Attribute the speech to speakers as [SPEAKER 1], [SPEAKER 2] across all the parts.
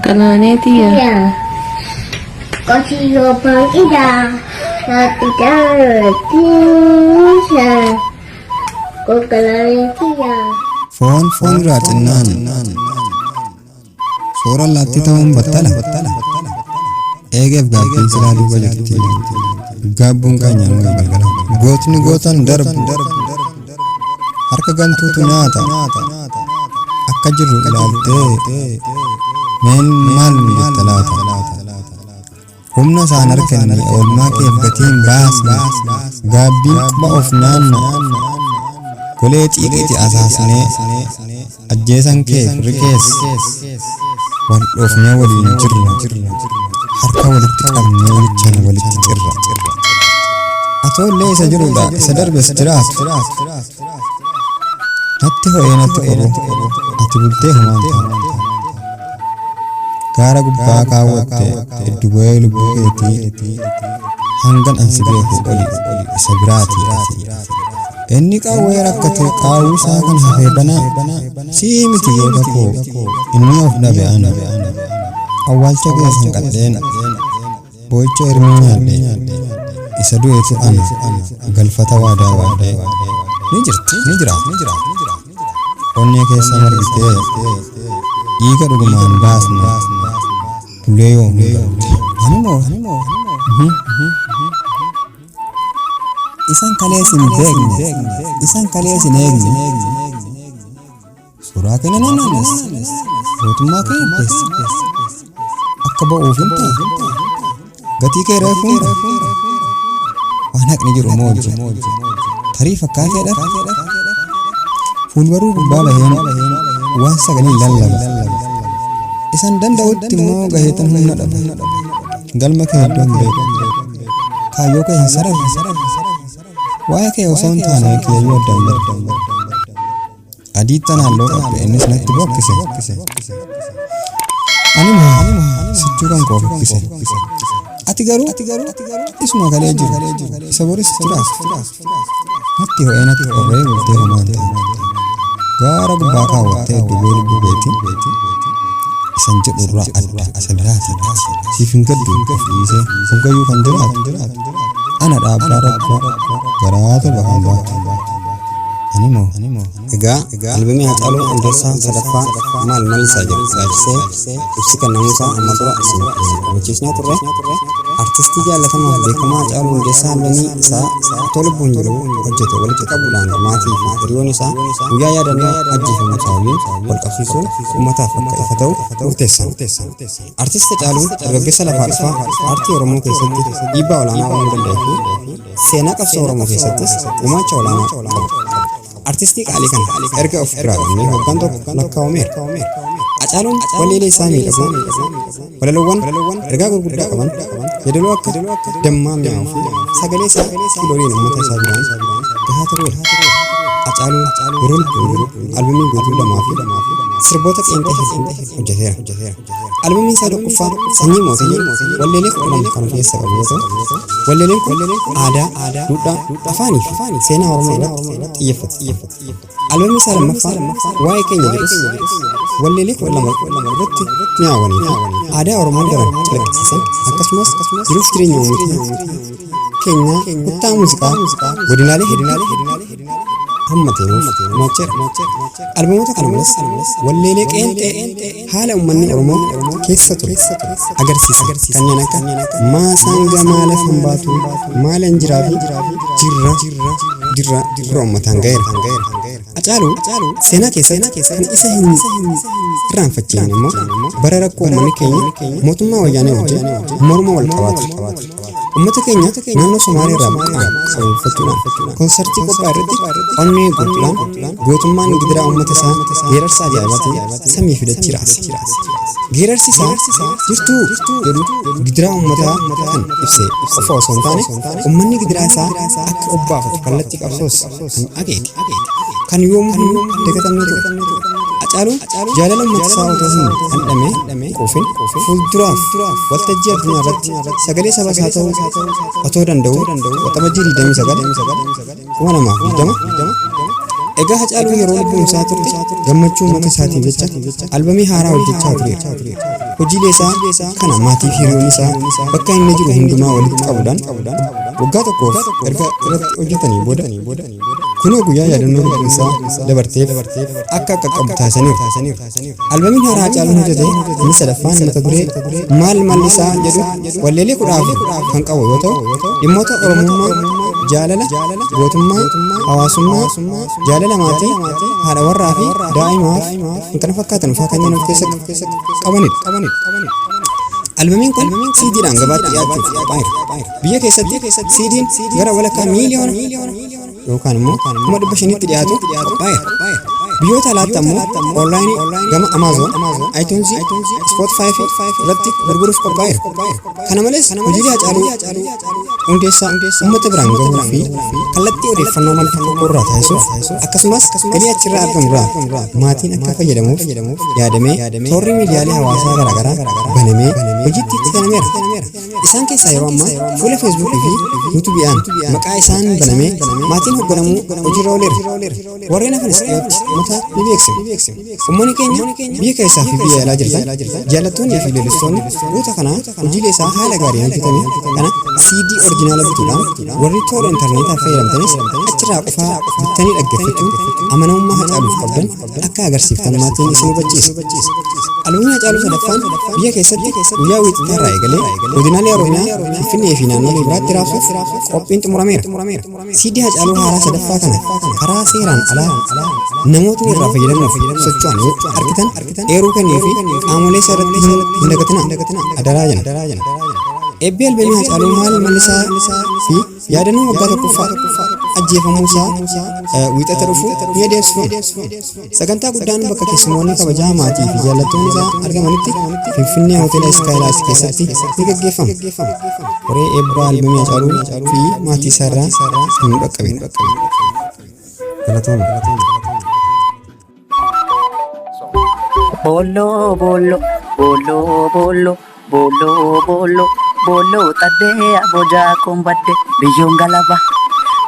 [SPEAKER 1] Galaanee tiyya.
[SPEAKER 2] Foon foon irraa xinnaan soora allaattii ta'uun battala. Eegeef gaabbiin silaa duuba jirti. Gaabbuun keenyaan wayii galgala. Gootni gootan darbu. Harka gantuutu nyaata. Akka jirru ilaaltee meen maal nu jetta laata? Humna isaan arganne oolmaa keef gatiin baasne gaabbiin quba of naanna golee xiiqiiti asaasnee ajjeesan kee firri kees wal dhoofnee waliin jirra harka walitti qabnee jechaan walitti cirra. Atoollee isa jirudha isa darbes jiraatu. Natti ho'ee natti qorru ati bultee homaan taatu. Gaara gubbaa kaawwatte iddu bu'ee lubbuu keetii hangan ansi beeku oli isa biraatii ati. Inni qawwee rakkate qaawwi isaa kan hafee banaa sii miti goota koo inni of dhabe ana. Awwaalcha keessan qadheen boo'icha hirmii nyaadhe isa du'etu ana galfata waadaa baadhee ni jirti ni jira onnee keessa margitee dhiiga dhugumaan baasne bulee yoom hin galte animoo isan kalees hin beekne isan kalees hin eegne suuraa keenya nan naannessa gootummaa kee addeessa akka ba'uuf hin ta'e gatii kee reefuun ba'a waan haqni jiru moo hojjeta tarii fakkaatee dhara fuulbaruu gubbaa baheen waan sagaleen lallaba isan danda'utti immoo gaheetan humna dhaba galma kee iddoo hin beeku kaayyoo kee hin sararre waa'ee kee osoo hin taane kiyayyuu addaan darbe Adiittan halluu qabde innis natti bokkise. Anuma sichuu kan koo fokkise. Ati garuu isuma kalee jiru isa boris jiraatu. Natti ho'ee natti qorree bultee homaan taate. Gaara gubbaa kaawwattee dubbee lubbuu keetiin isan jedhurraa adda isa biraati ati. Siif hin gaddu of dhiisee hoggayyuu kan jiraatu. Ana dhaabbaa rakkoo garaa toba kan baatu. Animo
[SPEAKER 3] Egaa albamii Haacaaluu Hundeessaa sadaffaa maal mallisaa jedhu ilaalchisee ibsi kennamuusaa amma dura isin hubachiisnee turre. Artistii jaallatamaa fi beekamaa Haacaaluu Hundeessaa albamii isaa otoo lubbuun jiru hojjete walitti qabuudhaan maatii fi hiriyoon isaa guyyaa yaadannoo ajjeefamuu isaa waliin wal qabsiisuun uummataaf akka ifa ta'u murteessan. Artist Hacaaluun dargaggeessa lafaa dhufaa aartii Oromoo keessatti dhiibbaa olaanaa uumuu danda'e fi Seenaa qabsoo Oromoo keessattis gumaacha olaanaa qabu. Artistii qaalii kana erga of biraa dhabnee waggaan tokko lakkaa'ameera. Hacaaluun walleelee isaa miidhagoo, walaloowwan ergaa gurguddaa qaban, yeedaloo akka dammaa mi'aawuu fi sagalee isaa kiilooliin uummata isaa biraan gahaa tureera. Hacaaluun yeroo lubbuun jiru albamii guutuu lamaa fi sirboota qeenxee hedduu hojjeteera. Albamiin isaa tokkoffaa Sanyii Mootii jedhu walleelee 12 kan of keessaa qabu yoo ta'u, walleeleen kun aadaa, duudhaa, afaanii fi seenaa Oromoo irratti xiyyeeffata. Albamii isaa lammaffaa Waa'ee Keenya jedhus walleelee 12 irratti mi'aawanii fi aadaa Oromoo daran calaqqisiisan akkasumas jiruuf jireenya uummata keenyaa kuttaa muuziqaa godinaalee hedduu hammatee nuuf gumaacheera. Albamoota kana malees walleelee qeenxee haala uummanni Oromoo keessa ture agarsiisan kanneen akka Maasaan gamaa lafan baatu maalan jiraa fi jirra jirra gurra uummataan ga'eera. Hacaaluu seenaa keessatti kan isa hin irraanfachiifne immoo bara rakkoo uummanni keenya mootummaa wayyaanee wajjin morma wal qabaa ture. Uummata keenya naannoo Somaalee irraa buqqa'an sababeeffachuudhaan konsartii qophaa'e irratti onnee guutuudhaan gootummaan gidiraa uummata isaa geerarsa ajaa'ibaatiin samii fi dachii raase. Geerarsi isaa jirtuu jedhu gidiraa uummataa kan ibse qofa osoo hin taane uummanni gidiraa isaa akka obbaafatu kallattii qabsoos kan akeeke. Kan yoomuu hin dagatamne ture. Hacaaluun jaalala uummata isaa otoo hin dhandhamee quufin fuulduraaf waltajjii addunyaa irratti sagalee saba isaa ta'uu otoo danda'uu Waxabajjii 29, 2020 Egaa Hacaaluun yeroo lubbuun isaa turte gammachuu uummata isaatiif jecha albamii haaraa hojjechaa tureera. Hojiilee isaa kana maatii fi hiriyoonni isaa bakka inni jiru hundumaa walitti qabuudhaan waggaa tokkoof erga irratti hojjetanii booda kunoo guyyaa yaadannoo lubbuun isaa dabarteef akka qaqqabu taasisaniiru. Albamiin haaraa Hacaaluun hojjete inni sadaffaan mata duree Maal Malli Isaa jedhu walleelee 14 kan qabu yoo ta'u dhimmoota Oromummaa, jaalala, gootummaa, hawaasummaa, jaalala maatii, haadha warraa fi daa'imaaf kan kana fakkaatan fa'aa kanneen of keessatti qabanidha. Albamiin kun CDdhaan gabaatti dhiyaachuuf qophaa'eera. Biyya keessatti CDn gara walakkaa miiliyoona yookaan immoo 500,000tti dhiyaatu qophaa'eera. Biyyoota alaatti ammoo onlaayinii gama Amazon, iTunes, Spotify fi irratti gurguruuf qophaa'eera. Kana malees hojiilee Hacaaluu Hundeessaa uummata biraan gahuu fi kallattii odeeffannoo madda tokko irraa taasisuuf akkasumas galii achirraa argamu irraa maatiin akka fayyadamuuf yaadamee toorri miidiyaalee hawaasaa garaagaraa banamee hojiitti seenameera. Isaan keessaa yeroo ammaa fuula Feesbuukii fi Yuutuubiidhaan maqaa isaan banamee maatiin hoogganamuu hojiirra ooleera. Warreen hafanis dhiyootti uummata ni beeksifna. Uummanni keenya biyya keessaa fi biyya alaa jirtan jaallattoonni fi leellistoonni goota kanaa hojiilee isaa haala gaariin hojjetame kana CD orjinaala bituudhaan warri toora intarneetaa fayyadamtanis achirraa qofaa bittanii dhaggeeffachuun amanamummaa Hacaaluuf qabdan akka agarsiiftan maatiin isin hubachiisa. Albamiin Hacaaluu sadaffaan biyya keessatti guyyaa Wiixataa irraa eegalee godinaalee Oromiyaa, Finfinnee fi naannolee biraatti raabsuuf qophiin xumurameera. CD Hacaaluu haaraa sadaffaa kana karaa seeraan alaa namootni irraa fayyadamuuf socho'an yoo argitan eeruu kennuu fi qaamolee seeratti himuu hin dagatinaa. Adaraa jenna. Eebbi albamii Hacaaluu maal mallisaa fi Yaadannoo waggaa tokkoffaa ajjeefamuu isaa Wiixata dhufu ni adeemsifama. Sagantaa guddaan bakka keessummoonni kabajaa maatii fi jaallattoonni isaa argamanitti Finfinnee Hoteela Iskaayilaayit keessatti ni gaggeeffama. Koree eebba albamii Hacaaluu fi maatii isaa irraa kan nu dhaqqabe. Galatooma.
[SPEAKER 1] Boolloo boolloo boolloo boolloo boolloo boolloo boolloo xaddee abojaa koon badde biyyoon galaba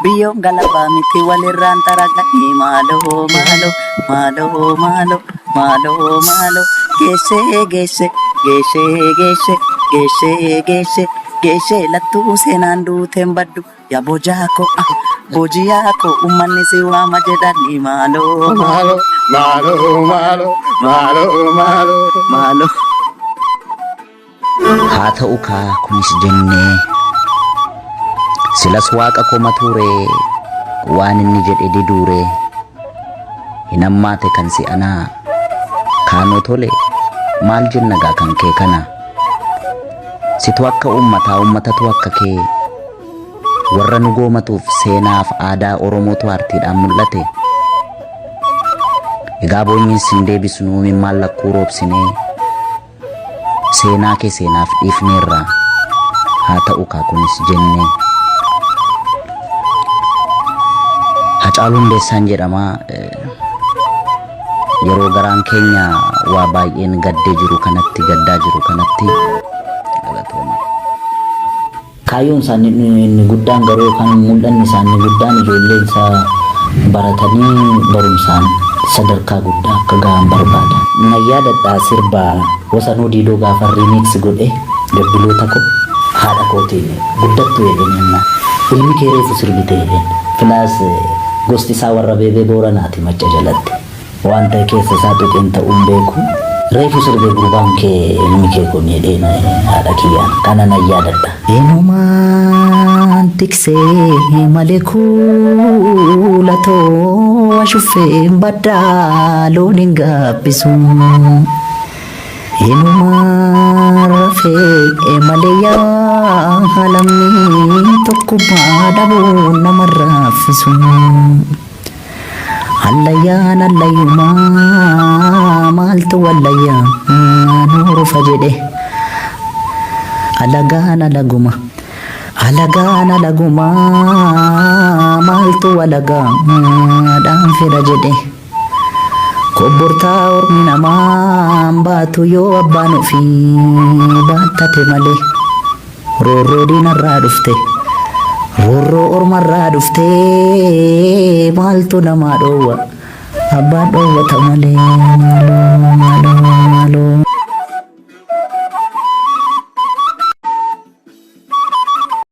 [SPEAKER 1] biyyoon galaba miti walirraan xaraganii maaloo maaloo maaloo maaloo maaloo maaloo geessee geesse geessee geesse geessee geesse geessee lattuu seenaan duuteen baddu Yaa bojaa koo ah, bojiyaa koo uummanni si waama jedhanii maaloo
[SPEAKER 4] Maaloo, maaloo, maaloo, maaloo, maaloo.
[SPEAKER 1] maaloo.
[SPEAKER 5] Haa ta'u kaa kunis jennee silas waaqa komatuuree waan inni jedhe diduuree hin hammaate kan si'anaa kaanoo tole maal jenna gaa kan kee kana situ akka uummataa uummatatu akka kee Warra nu goomatuuf seenaaf aadaa Oromootu aartiidhaan mul'ate. Egaa boonyiin sin deebisnuu imimmaan lakkuu roobsinee seenaa kee seenaaf dhiifneerra haa ta'u kaa kunis jennee. Hacaaluu Hundeessaan jedhama. Yeroo garaan keenya waa baay'een gaddee jiru kanatti gaddaa jiru kanatti galatooma. Kaayyoon isaa inni guddaan garuu yookaan mul'anni isaa inni guddaan ijoolleen isaa baratanii barumsaan sadarkaa guddaa akka gahan barbaada. Nan yaadadha sirba Wasanuu Diidoo gaafan remix godhe bilbiloota koo haadha kootiin guddattu jedheen jennaan ilmi kee reefu sirbite jedheen. Plus gosti isaa warra Beebee Booranaati Macca jalatti. Waan ta'e keessa isaa tuqeen ta'uu hin beeku. Reefu sirbe gurbaan kee ilmi kee kun jedheen haadha kiyyaan kana nan yaadadha. Eenyumaan tiksee malee kuulatoo ashuffeen baddaa loon hin gaabbisu. Eenyumaan rafee malee yaa lammii tokkummaa dhabuun nama raffisu. Hallayyaan hallayyumaa maaltu wallayyaa nuurufa jedhe. Alagaan alaguma. Alagaan alagumaa maaltu walagaa dhaan fira jedhe. Kobbortaa ormi namaan baatu yoo abbaan ofii baattate malee. Roorroo diinarraa dhufte. Roorroo ormarraa dhufte maaltu namaa dhoowwa. Abbaan dhoowwata malee maaloo maaloo maaloo.